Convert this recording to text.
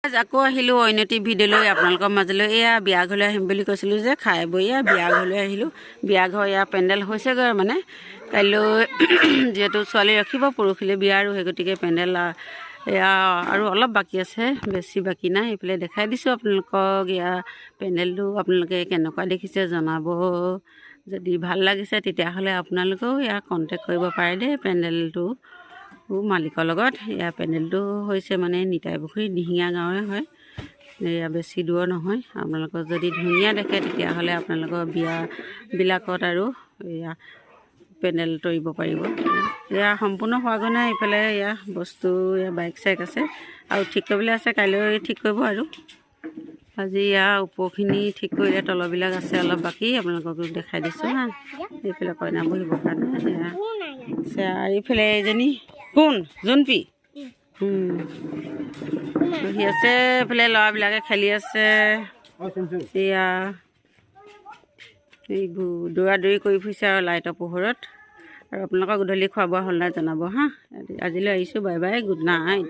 আকৌ আহিলোঁ অন্য এটি ভিডিঅ'লৈ আপোনালোকৰ মাজলৈ। এয়া বিয়া ঘৰলৈ আহিম বুলি কৈছিলোঁ যে, খাই বৈ এয়া বিয়া ঘৰলৈ আহিলোঁ। বিয়া ঘৰ এয়া পেণ্ডেল হৈছেগৈ, মানে কাইলৈ যিহেতু ছোৱালী ৰাখিব, পৰহিলৈ বিয়া আৰু সেই গতিকে পেণ্ডেল এয়া আৰু অলপ বাকী আছে, বেছি বাকী নাই। এইফালে দেখাই দিছোঁ আপোনালোকক। এয়া পেণ্ডেলটো আপোনালোকে কেনেকুৱা দেখিছে জনাব। যদি ভাল লাগিছে, তেতিয়াহ'লে আপোনালোকেও ইয়াক কণ্টেক্ট কৰিব পাৰে দেই পেণ্ডেলটো মালিকৰ লগত। এয়া পেণ্ডেলটো হৈছে মানে নিতাই পুখুৰী দিহিঙীয়া গাঁৱৰে হয়, এয়া বেছি দূৰৰ নহয়। আপোনালোকৰ যদি ধুনীয়া দেখে, তেতিয়াহ'লে আপোনালোকৰ বিয়াবিলাকত আৰু এয়া পেণ্ডেল তৰিব পাৰিব। এয়া সম্পূৰ্ণ হোৱাগৈ নাই। এইফালে এয়া বস্তু, এয়া বাইক চাইক আছে আৰু ঠিক কৰিবলৈ আছে, কাইলৈ ঠিক কৰিব। আৰু আজি ইয়াৰ ওপৰখিনি ঠিক কৰিলে, তলবিলাক আছে অলপ বাকী। আপোনালোকক দেখাই দিছোঁ হা। এইফালে কইনা বহিবৰ কাৰণে এয়া আছে। আৰু এইফালে এইজনী কোন, জোনপি বহি আছে। এইফালে ল'ৰাবিলাকে খেলি আছে। এয়া এইবোৰ দৌৰা দৌৰি কৰি ফুৰিছে আৰু লাইটৰ পোহৰত। আৰু আপোনালোকৰ গধূলি খোৱা বোৱা হ'ল নাই জনাব হা। আজিলৈ আহিছোঁ, বাই বাই, গুড নাইট।